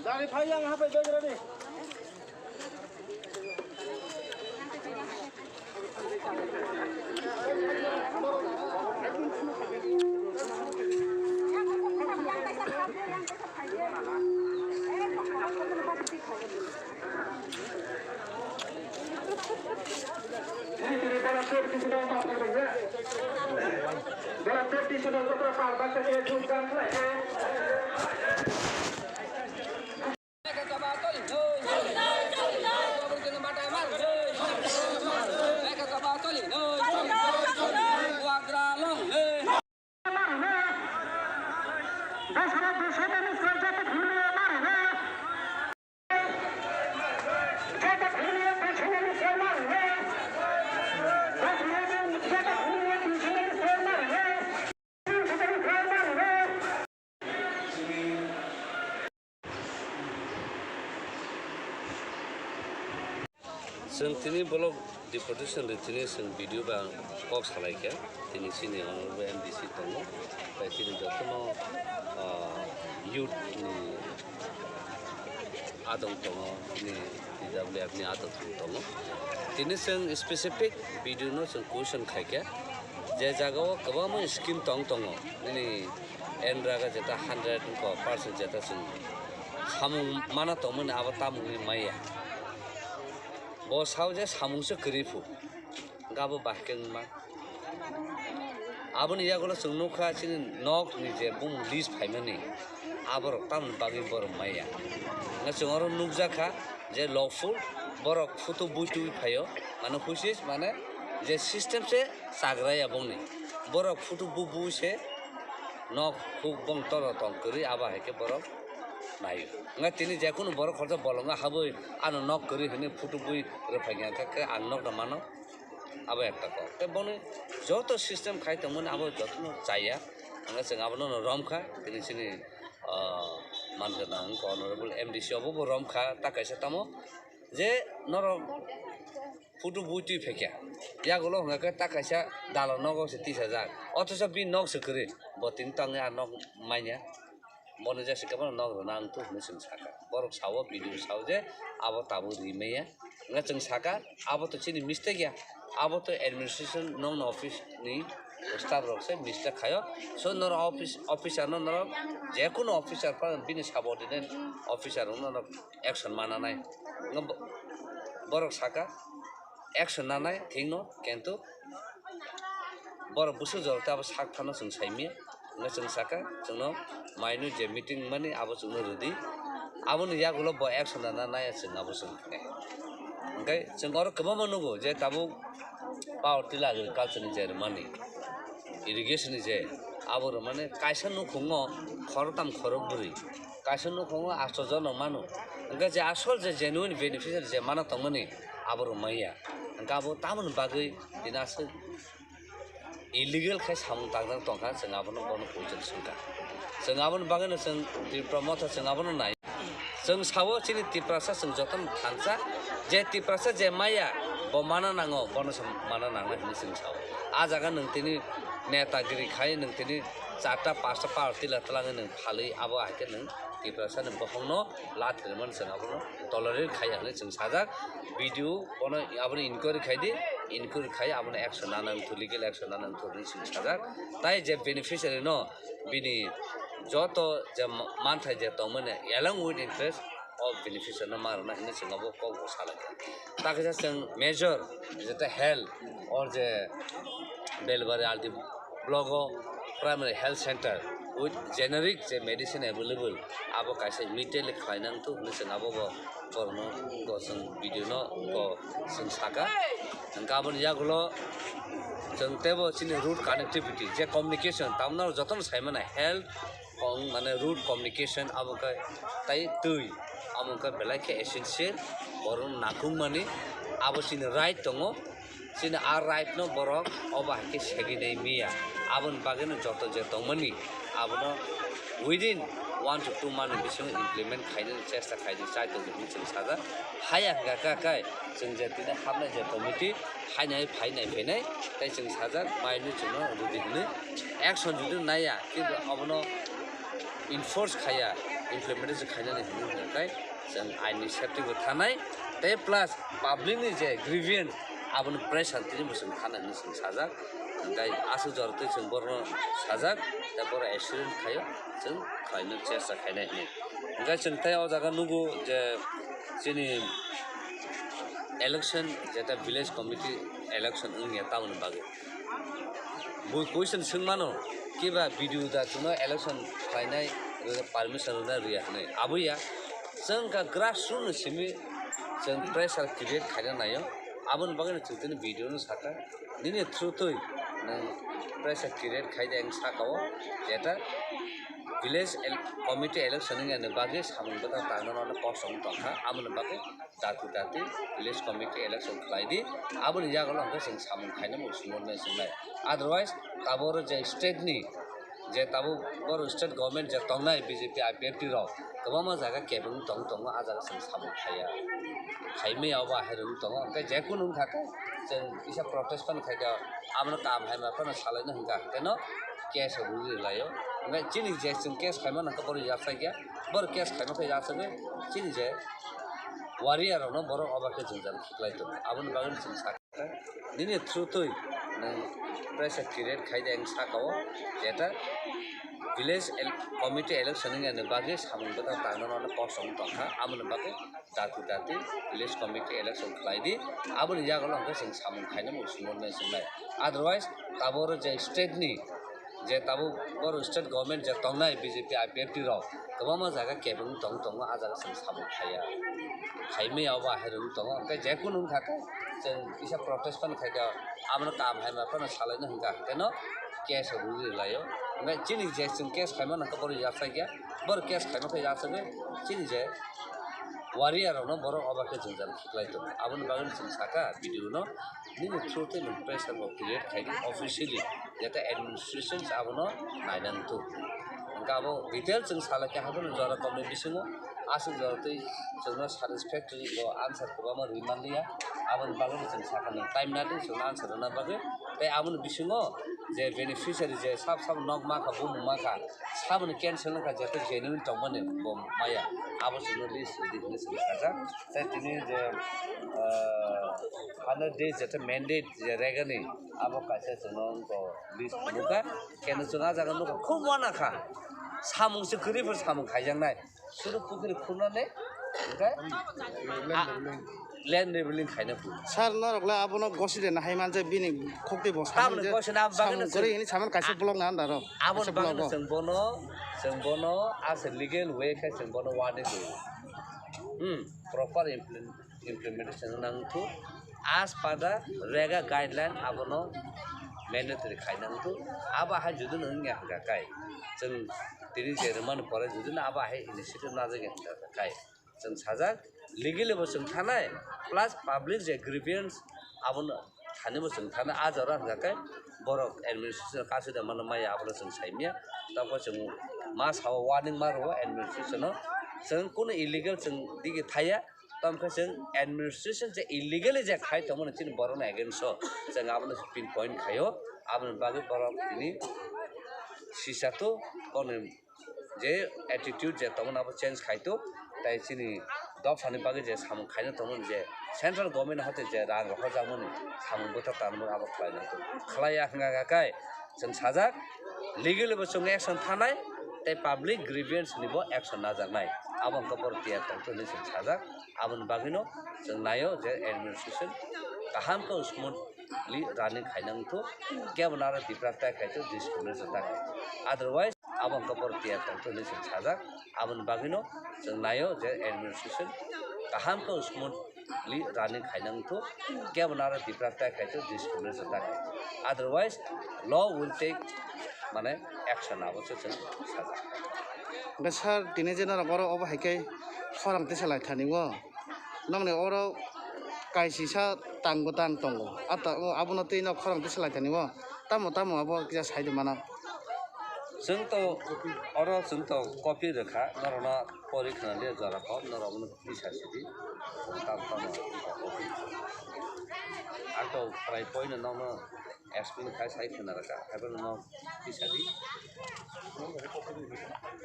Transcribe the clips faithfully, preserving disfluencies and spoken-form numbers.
Dari phai yang hapai begrani. Chwng tini bolok deportation ri tini chwng video ba kok salai kha tini chini honorable M D C tongo, tai chini jotono, ah, youth ni adong tongo, tini T W F ni adong tongo. Tini chwng specific video no chwng question khai kha, je jaga o kwbangma scheme tong tongo, nini N R A G A jeta hundred ko percent jeta chwng samung mana tongmani abo tamungni maya. Bo sao je samung se kwrwi phu, hwnkhe abo bahai khe wngma. Aboni yagulo chwng nukha chini nokni je bumung list phaimani, aborok tamoni bagwi borok maya. Hwnkhe chwng oro nukjakha je lawful borok photo bui twi phaio, mane which is mane je system se chagraya bongni. Borok photo bu bui se nok huk bong toro tong kwrwi, abo hai khe borok naio. Hwnkhe tini jekunu borok khoroksa bolongo habwi ano nok kwrwi hwnwi photo bui rwphai kha, hwnkhe ang nokno mano. Abo ekta kok. Tei boni joto system khai tongmani abo jotono chaya. Hwnkhe chwng abono no romkha, tini chini, ah, manjak nang wngkha honorable M D C obo bo romkha, ta kaisa tamo je norok photo bui twi phaikha. Yagulo hwnkhe ta kaisa dalal nogo se tisajak. Othocho bini nok se kwrwi. Bo tini tangwi a nok manya. Bono jesa khe bono nok rwna ang tu hwnwi chwng sakha. Borok sao, video sao je abo tabuk ri maya. Hwnkhe chwng sakha, abo to chini mistake ya. Abo to administration nokni office ni staff rok se mistake khaio. So norok office, officer no norok jekunu officer pa bini subordinate officer rok no norok action mana nai. Hwnkhe bo-, borok sakha, action nanai thikno, kintu borok bwswk jora tei abo sak phano chwng saimanya. Hwnkhe chwng sakha, chwngno maino je meeting mani abo chwngno rwdi. Aboni yagulo bo action nana naya chwng abo chwng khe. Hwnkhe chwng oro kwbangma nugo je tabuk power tiller agriculture ni je rwmani, irrigation ni je abo rwmani kaisa nukhungo khoroktham khorokbrwi. Kaisa nukhungo asto jono mano. Hwnkhe je asol je genuine beneficiary je mano tongmani abo rwmaiya. Hwnkhe abo tamoni bagwi tini aswk illegal khe samung tangjak tongkha, chwng abono bono question swngkha. Chwng aboni bagwino chwng Tipra Motha chwng abono nai. Chwng sao chini Tiprasa chwng jotono thansa, je Tiprasa je maya bo mana nango, bono se mana nangnai hwnwi chwng sao. A jaga nwng tini netagiri khai, nwng tini charta pasta power tiller twlangwi nwng phalwi, abo hai khe nwng Tiprasani bokhokno lathir mani chwng abono tolerate khaiya hwnwi chwng sajak. Video bono abono inquiry khai di, inquiry khai abono action nana wngthok, legal action nana wngthok hwnwi chwng sajak. Tai je beneficiary no bini joto je ma-, manthai je tongmani along with interest of beneficiary no ma rwna hwnwi chwng abo kok bo salaikha. Ta kisa chwng major jeta health or je Belbari R D block o primary health center with generic je medicine available, abo kaisa immediately khlaina wngthok hwnwi chwng abo bo borokno bo chwng video no bo chwng sakha. Hwnkhe aboni yagulo chwng teibo chini road connectivity je communication, tamno jotono saimano health, kong mane road communication abo khe tai twi abo khe belai khe essential, borok nakung mani abo chini right tongo, chini a right no borok obo hai khe segwi nai miya. Aboni bagwino joto je tongmani, abono within one to two month ni bisingo implement khainani chesta khaidi chai tongo hinwi chwng sajak. Haya hwnkha kha khe chwng je tini hapnai je committee hainai phainai phainai tei chwng sajak mainwi chwngno rwdi hinwi action jodi naiya, kintu abono enforce khaiya, implementation khainani hinwi hwnkha khe chwng aini safety bo thanai tei plus public ni je grievance aboni pressure tini bo chwng thanai hinwi chwng sajak. Hwnkhe aswk jora twi chwng borokno sajak, tei borok assurance khaio chwng khlaina chesta khainai hinwi. Hwnkhe chwng tei o jaga nugo je chini election, jeta village committee election wngya tamoni bagwi. Bo question swngmano, kiba B D O da chwngno election khlainai permission rwna rwya hinwi? Aboya, chwng kha grassroots ni simi chwng pressure create khaina naio. Aboni bagwi chwng tini B D O no sakha, nini through twi nwng pressure create khai de wng saka o, jeta village el-, committee election wngya ni bagwi samung bwtang tangna no kosong tongkha, aboni bagwi dati dati village committee election khlai di, aboni yagulo hwnkhe chwng samung khaina bo sumor nai chwng nai. Otherwise, tabuk oro je state ni je tabuk boro state government je tongnai B J P I P F T rok kwbangma jaga kebeng tong tongo, ah jaga chwng samung khaiya, khaimaya obo ahai rwng tongo. Hwnkhe je kunu wngkha khe chwng kisa protest phano khaikha, abono kaham haima phano salaina hwnkha hwnkhe no case rwgwi rwlaio. Hwnkhe chini je chwng case khaima nangkha borok yaksakya, borok case khaima khe yaksagwi chini je warrior rokno borok obo khe jwngjal khiklai tongo. Aboni bagwi chwng sakha. Nini through twi nwng pressure create khai de wng saka o, jeta village el-, committee election wngya ni bagwi samung bwtang tangna no kosong tongkha, aboni bagwi dati dati village committee election khlai di, aboni yagulo hwnkhe chwng samung khaina bo sumor nai chwng nai. Otherwise, tabuk oro je state ni je tabuk boro state government je tongnai B J P I P F T rok kwbangma jaga kebeng tong tongo, ah jaga chwng samung khaiya, khaimaya obo ahai rwng tongo. Hwnkhe je kunu wngkha khe chwng kisa protest phano khaikha, abono kaham haima phano salaina hwnkha hwnkhe no case rwgwi rwlaio. Hwnkhe chini je chwng case khaima nangkha borok yaksakya, borok case khaima khe yaksagwi chini je warrior rokno borok obo khe jwngjal khiklai tongo. Aboni bagwi chwng sakha B D O no, nini through twi nwng pressure bo create khai di officially, jeta administration abono naina wngthok. Hwnkhe abo detail chwng salai khe hakhe jora komni bisingo aswk jora twi chwngno satisfactory bo answer kwbangma rwi manliya. Aboni bagwi chwng sakha nwng time nadi chwngno answer rwna bagwi. Tei aboni bisingo je beneficiary je sab sab nok makha, bumung makha, saboni cancel wngkha, jeta genuine tongmani bo maya, abo chwngno list rwdi hinwi chwng sajak. Tei tini je, ah, hundred days jeta mandate je regani, abo kaisa chwngno wngkha list nukha. Keno chwng ah jaga nukha, khub uanakha. Samung se kwrwi phano samung khaijaknai. Sudu pukhri khunani, hwnkhe, ah, land leveling khaina phu. Sir, norok le abono gosi de nahai manje bini khokti bo samung je gosi na bagwi samung se kwrwi hini saman kaisa block na andaro. Aboni bagwi chwng bono, chwng bono as a legal way khe chwng bono warning rwi. Hmm, proper implement-, implementation nang thu as per the rega guideline abono mandatory khaina wngthu. Abo hai jodi no wngya hwnkha kai chwng tini je rwmani pore jodi no abo hai initiative najagya hwnkha kai chwng sajak legally bo chwng thanai plus public je grievance abono thani bo chwng thanai. Ah jora hwnkha kai borok administration kasu da mano maya abono chwng saimya tamo chwng ma sao warning ma rwo administration o chwng kunu illegal chwng digi thaya. Tamo khe chwng administration je illegally je khai tongmani chini borokni against o chwng abono pin point khaio, aboni bagwi borok tini sisa to borokni je attitude je tongmani abo change khai to, tai chini dophani bagwi je samung khaina tongmani je central government hote je rang rohorjakmani samung bwthar tanmani abo khlaina to khlaiya hwnkha khe kai. Chwng sajak, legally bo chwng action thanai, tei public grievance ni bo action najaknai. Abo wngkha borok tiyar tongthok hinwi chwng sajak. Aboni bagwino chwng naio je administration kaham khe smoothly running khaina wngthok, kebo naro deprive tai khai to discrimination ta khai. Otherwise, abo wngkha borok tiyar tongthok hinwi chwng sajak. Aboni bagwino chwng naio je administration kaham khe smooth li running khaina wngthok, kebo naro deprive ta khai to discrimination ta khai. Otherwise, law will take, mane, action abo se chwng sajak. Hwnkhe sir, tini je norok oro obo hai khe khorang tisa lai thani o, nokni oro kaisisa tang bo tang tongo, ata-, o, abono twi nok khorang tisa lai thani o, Tamo tamo abo kisa sai di mana. Chwng to oro chwng to copy rwkha, norokno pori khna le jora kho, norok bono kisa sidi. Tamo tamo copy. Ang to prai poino nokno explain khai sai khna rwkha, haiphano nok kisa di.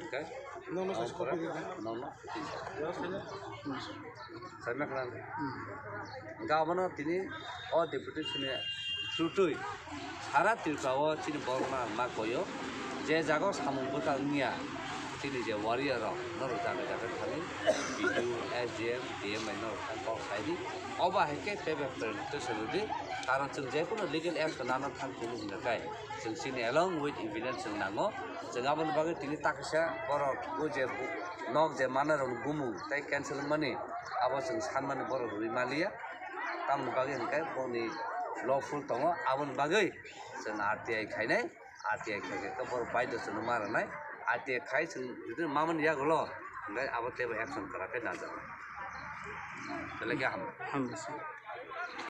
Okay? Nono Nok sai pore, copy rwkha. Nokno kisa. Sai ma khna. Hmm. Hingke abono tini o deputation ni through twi sara Tripura o chini borok no ang ma koyo, je jaga o samung bwkha wngya, chini je warrior rok norok jaga jaga thangwi B D O, S D M, D M bai norok thang kok sai di. Obo hai khe payback presentation rwdi, karon chwng je kunu legal action nana thang tini hingka khe chwng chini along with evidence chwng nango, chwng aboni bagwi tini takisa borok o je bu-, nok je manna rok bumung tei cancel wngmani abo chwng sanmani borok rwui maliya. Tamoni bagwi hwnkhe boni lawful tongo, aboni bagwi chwng R T I khainai, R T I khaikhe borok baidho chwngno ma rwnai, R T I khai chwng jodi mamani yagulo hwnkhe abo teibo action kwrak khe najaknai. Belai khe hambai. Hambai se.